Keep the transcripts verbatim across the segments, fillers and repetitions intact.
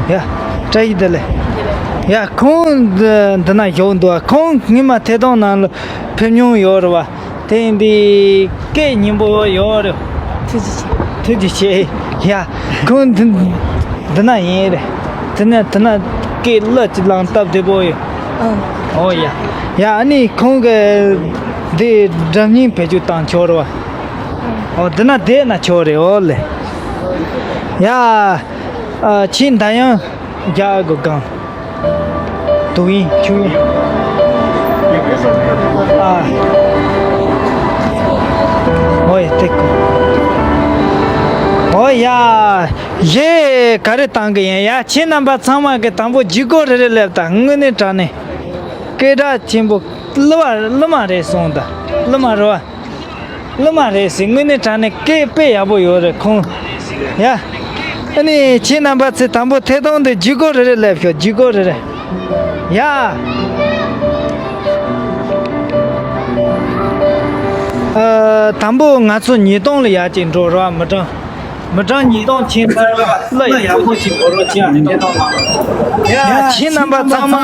ཡ། བཀྲ་ཤིས་བདེ་ལེགས། ཡ། ཁོང་འདི་འདི་ན་བཞུགས་འདུག་ཁོང་སྔོན་མ་ཐད་གཏོང་ནང་ལ་ཕེབས་མྱོང་ཡོད་རེད་བ། དེ་ཡིན་དུས་སྐད་སྙན་པོ་ཡོད་རེད། ཐུགས་རྗེ་ཆེ། ཐུགས་རྗེ་ཆེ། ཡ། ཁོང་འདི་འདི་ན་ཡིན་རེད། དེ་ན་དེ་ན་སྐད་ལ་ཅི་ལང་སྟབས་བདེ་པོ་ཡོད། ཨང་། ཨོ་ཡ། ཡ། ཨ་ནི་ཁོང་གི་འདི་སྒྲ་སྙན་བེད་སྤྱོད་བཏང་ཆོག་རེད་བ། ཨོ། འདི་ན་བསྡད་ན་ཆོག་རེད། ཨོ་ལེ། ཡ། ཨ། ཁྱེད་འདི་ཡང་རྒྱག་དགོས་གང་། དུག་ཡིན་ཆུ་ཡིན། ཨ། ཨོ་ཡ། དེ་ཀོ། ཨོ་ཡ། གཞས་ག་རེ་བཏང་གི་ཡིན། ཡ། ཁྱེད་རྣམ་པ་ཚང་མ་གི་དང་པོ་ལྗིད་ཁོག་རེ་རེ་སླེབས་དང་། དངོས་གནས་དྲང་གནས་སྐད་གྲགས་ཆེན་པོ། གླུ་བ་གླུ་མ་རེད་སོང་ད། གླུ་མ་རེད་བ། གླུ་མ་རེད་ཟེར། དངོས་གནས་དྲང་གནས་སྐད་དཔེ་ཡག་པོ་ཡོད་རེད་ཁོང་། ཡ། ཨ་ནི་ཁྱེད་རྣམ་པ་ཚོས་དང་པོ་ཐད་གཏོང་དེ་ལྗིད་ཁོག་རེ་རེ་སླེབས་ཤོག་ལྗིད་ཁོག་རེ་རེ། ཡ། ཨ། དང་པོ་ང་ཚོ་ཉིས་སྟོང་ལ་ཡར་ཅིག་འགྲོ་རོགས། མི་གྲངས་མི་གྲངས་ཉིས་སྟོང་ཕྱིན་ཚར་བ་ལ་ཡག་པོ་ཞིག་འགྲོ་རོགས་བྱེད། ཡ། ཁྱེད་རྣམ་པ་ཚང་མ་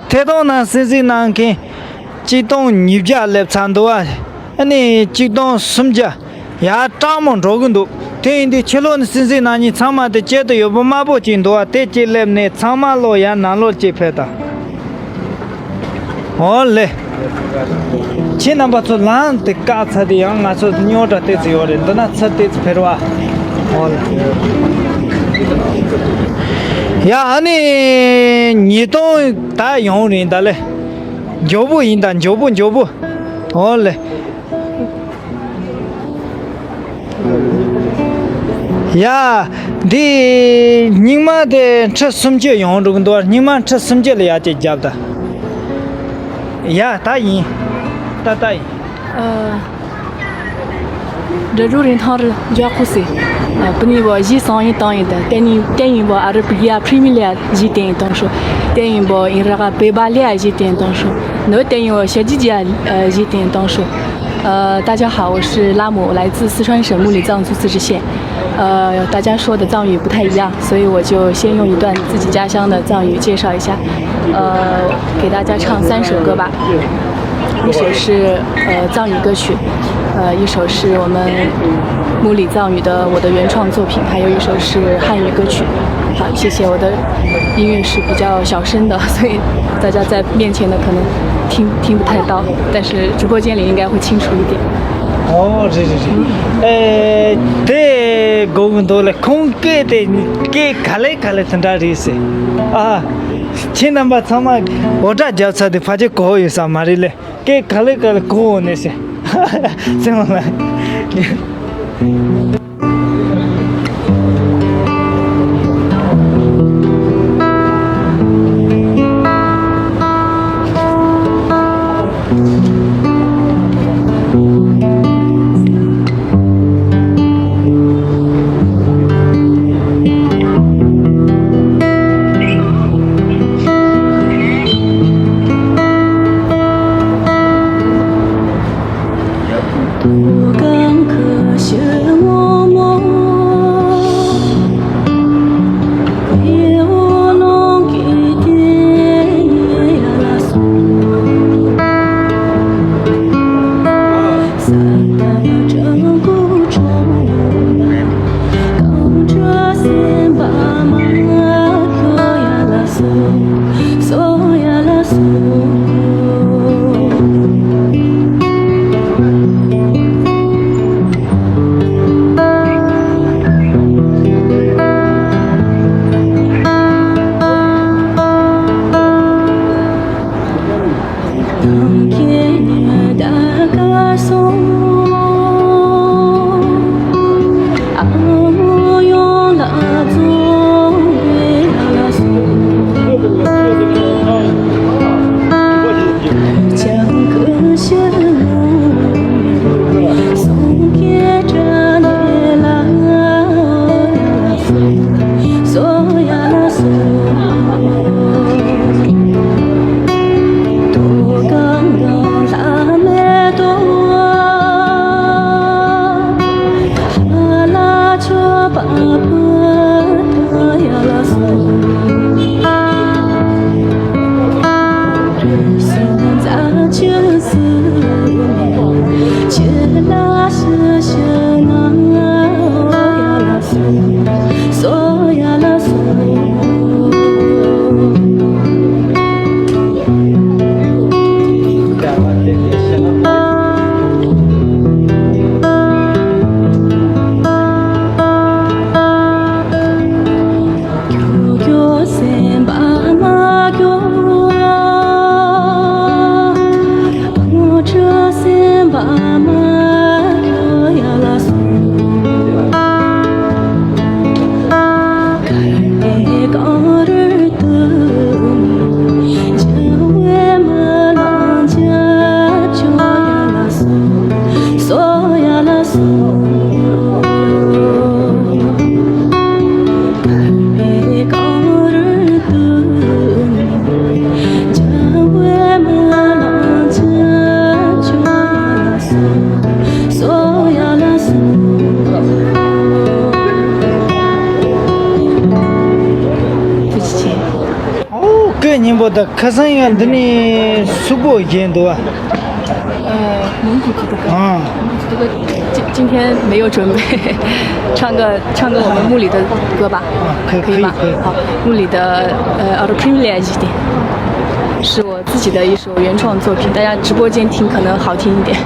ཐད་གཏོང་ནང་གསན་གཟིགས་གནང་མཁན་གཅིག་སྟོང་ཉིས་བརྒྱ་སླེབས་ཚར་འདུག་བ། ཨ་ནི་གཅིག་སྟོང་སུམ་བརྒྱ། ཡར་སྐྲག་མོ་འགྲོ་གི་འདུག་དེ་ཡིན་དུས་ཕྱི་ལོགས་ནས་གསན་གཟིགས་གནང་མཁན་ཚང་མ་དེ་དཀྱིལ་དུ་ཡོད་པོ་དམར་པོ་ཅིག་འདུག་བ། དེ་གཅིག་སླེབས་ནས་ཚང་མ་ལོག་ཡར་ནང་ལོགས་གཅིག་ཕེབས་དང་། ཨོ་ལེ། ཁྱེད་རྣམ་པ་ཚོ་ལངས་ཏེ་བཀག་ཚར་དུས་ཡང་ང་ཚོ་རྙོག་དྲ་ཏོག་ཙམ་ཡོད་རེད། འདི་ན་ཚུར་ཏོག་ཙམ་ཕེབས་རོགས། ཨོ་ལེ། ཡ། ཨ་ནི་ཉིས་སྟོང་ད་ཡོང་རེད་ད་ལེ། མགྱོགས་པོ་ཡིན་ད། མགྱོགས་པོ་མགྱོགས་པོ། ཨོ་ལེ། ཡ། འདི་སྙིང་མ་དེ་ཁྲི་སུམ་ཅུ་ཡོང་འགྲོ་གི་འདུག་སྙིང་མ་ཁྲི་སུམ་ཅུ་ལ་ཡར་ཅིག་རྒྱབ་ད། ཡ། ད་ཡིན། ད་ད་ཡིན། འབྲི་རུ་རིན་ཐང་རུ་འཇོག་ཁུ་སི། 本人我一上一档一的，电影电影我阿拉比亚 Premier League 一点东西，电影我 Iraga 北巴利亚 一点东西，no 电影我小姐姐呃一点东西。呃，大家好，我是拉姆，我来自四川省木里藏族自治县。呃，大家说的藏语不太一样，所以我就先用一段自己家乡的藏语介绍一下，呃，给大家唱三首歌吧。一首是呃藏语歌曲，呃，一首是我们木里藏语的我的原创作品，还有一首是汉语歌曲。好，谢谢。我的音乐是比较小声的，所以大家在面前的可能听听不太到，但是直播间里应该会清楚一点。 ཨོ། རེད་རེད་རེད། ཨེ། དེ་གོ་གི་འདུག་ལེ། ཁོང་སྐད་དེ་སྐད་ག་ལེ་ག་ལེ་དེ་འདྲ་རེད་ཟེར། ཨ། ཁྱེད་རྣམ་པ་ཚང་མ་འུར་སྒྲ་བརྒྱབ་ཚར་དུས་ཕལ་ཆེར་གོ་ཡོད་ས་མ་རེད་ལེ། སྐད་ག་ལེ་ག་ལེ་གོ་འོང་ནས་ཟེར། ཚེ་མ་ལ། སྙིང་པོ་དང་ཁ་སང་ཡང་འདི་ནས་སུ་པོ་བཞེངས་འདུག་བ། 呃，蒙古族的歌。啊。蒙古族的歌，今今天没有准备，唱个唱个我们木里的歌吧，啊，可以，可以吗？可以，可以。好，木里的呃，Oro Privileged，是我自己的一首原创作品，大家直播间听可能好听一点。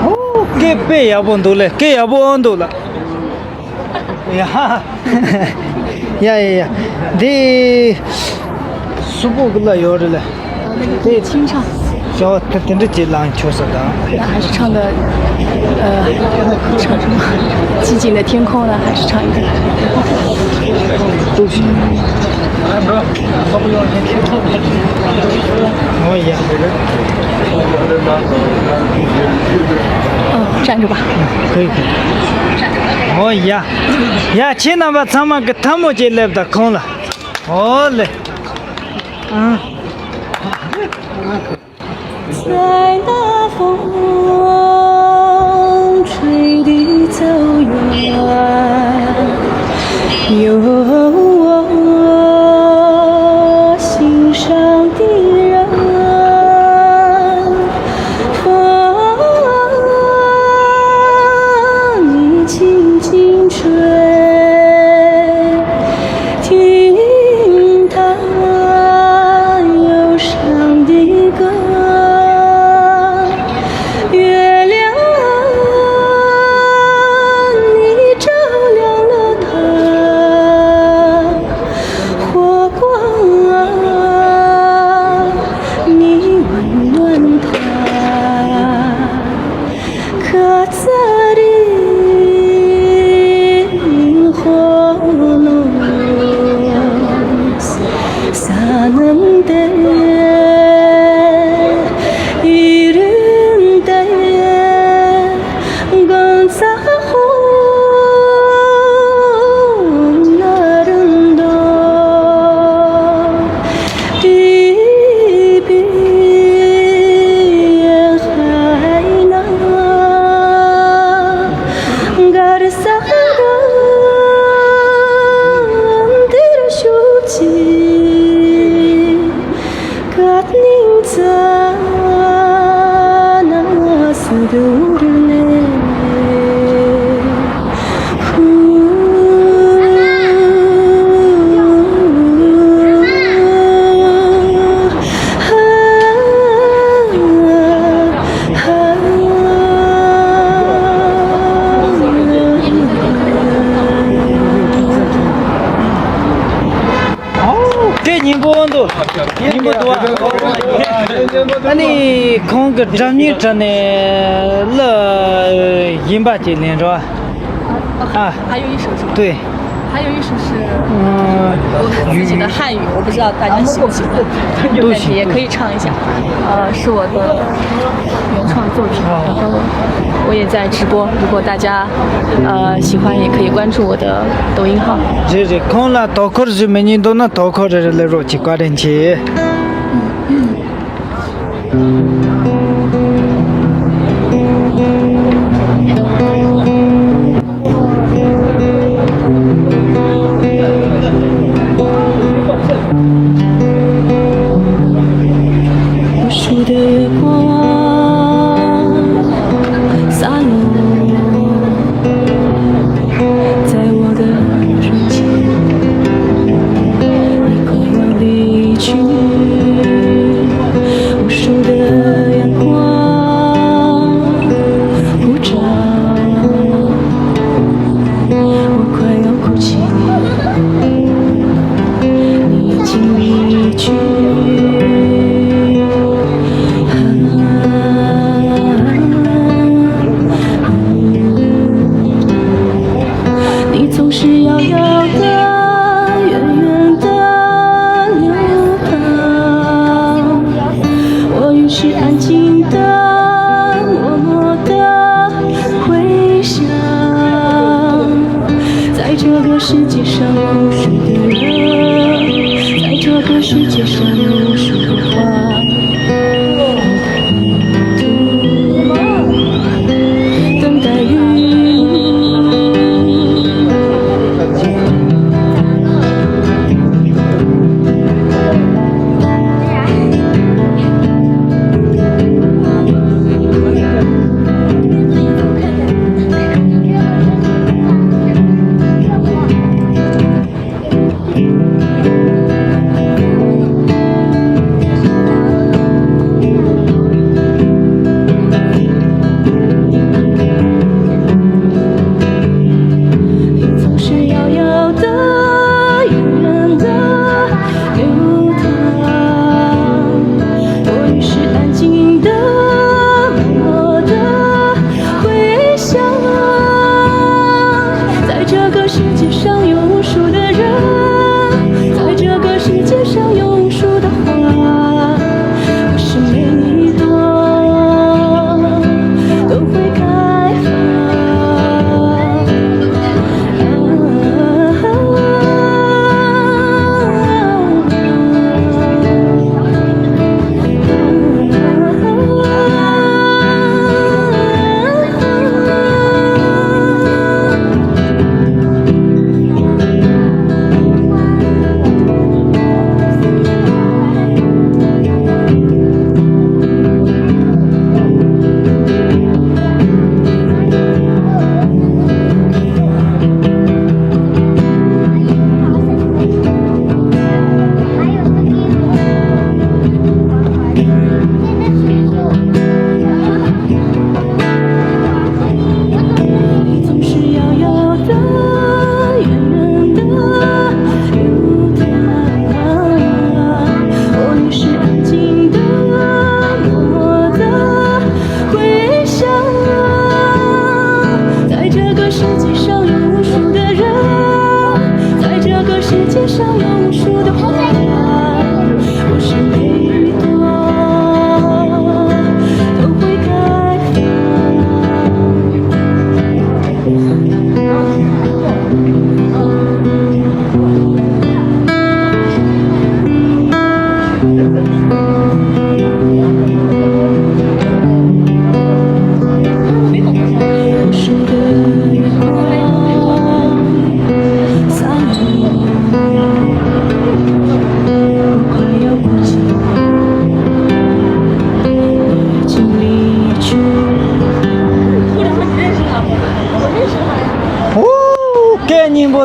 ཨོ། སྐད་དཔེ་ཡག་པོ་འདུག་ལེ། སྐད་ཡག་པོ་འདུག་ལ། ཡ། ཡ་ཡ་ཡ། འདི་སུ་པོ་གི་ལ་ཡོད་རེད་ལ། དེ། 清唱。 ཞོ་དེ་དེ་འདྲ་ཅིག་ལངས་ཆོག་ས་དང་། 还是唱个，呃，唱什么？寂静的天空呢，还是唱一个？ ཨོ་ཡ། ཨོ། 站住吧。 ཁོས་ཁོས། ཨོ་ཡ། ཡ། ཁྱེད་རྣམ་པ་ཚང་མ་གི་ཐལ་མོ་ཅིག་སླེབས་དང་ཁོང་ལ། ཨོ་ལེ། ཨང་། 在那风吹的草原，有我心上的人。风，你轻轻吹， 听他忧伤的歌，月亮啊，你照亮了他。ནམ་དེ་ཡི་རིང་དེ་གང་ཚ་ཧོ་ན་རུང་དོ། ཏི་པི་ཡ་ཧའི་ན། གར་ས་རང་དེར་ཤུགས་ཀྱིས་ཀ་ནིང་ཚ་ན་སུ་དུར་ནེ། དེ་སྙིང་པོ་འདུག་སྙིང་པོ་འདུག་ཨ་ནི་ཁོང་གི་སྒྲ་སྙན་དྲ་ནས་ལ་ཡིན་པ་ཅིག་ལེན་རོགས། 啊，还有一首是吗？对，还有一首是嗯，我自己的汉语，我不知道大家喜不喜欢，都行，也可以唱一下。呃，是我的原创作品，然后我也在直播，如果大家呃喜欢，也可以关注我的抖音号。རེད་རེད། ཁོང་ལ་དོ་ཁུར་ཞུ་མི་ཉན་འདུག་ན་དོ་ཁུར་རེ་རེ་སླེབས་རོགས་གྱིས། བཀའ་དྲིན་ཆེ།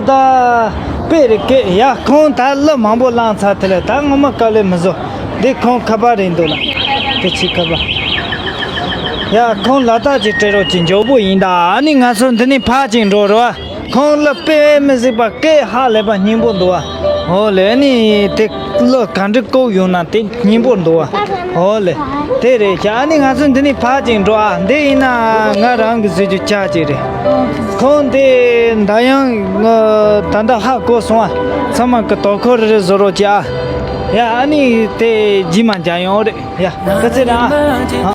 ད་དཔེ་རེད་སྐད་ཡ། ཁོང་ད་གླུ་མང་པོ་བླངས་ཚར། དེ་ལས་ད་ངོ་མ་དཀའ་ལས་མི་བཟོ། འདི་ཁོང་ཁ་པར་རེད་འདུག་ལ། དེ་ཕྱི་ཁ་པར། ཡ་ཁོང་ལ་དྭགས་ཀྱི་སྤྲད་རོགས་ཀྱི་མགྱོགས་པོ་ཡིན་ད། ཨ་ནི་ང་ཚོ་འདི་ནས་ཕར་ཅིག་འགྲོ་རོགས། ཁོང་གླུ་དཔེ་མི་སྲིད་པ་སྐད་ཧ་ལས་པ་སྙན་པོ་འདུག་བ། འོ་ལེ། ཨ་ནི་དེ་གླུ་ག་འདྲ་བཀོད་ཡོང་ན་དེ་སྙན་པོ་འདུག་བ། འོ་ལེ། དེ་རེད་ཤག་ཨ་ནི་ང་ཚོ་འདི་ནས་ཕར་ཅིག་འགྲོ་ཨ། འདི་ཡིན་ན་ང་རང་གི་བཟོས་རྒྱུ་ཅག་ཅིག་རེད། ཁོང་དེ་ད་ཡང་ད་ལྟ་ཧ་གོ་སོང་ཨ། ཚང་མ་གི་དོ་ཁུར་རེ་བཟོ་རོགས་གྱིས་ཨ། ཡ་ཨ་ནི་དེ་རྗེས་མ་མཇལ་ཡོང་རེད། ཡ་སྐུ་ཚེ་རིང་ཨ།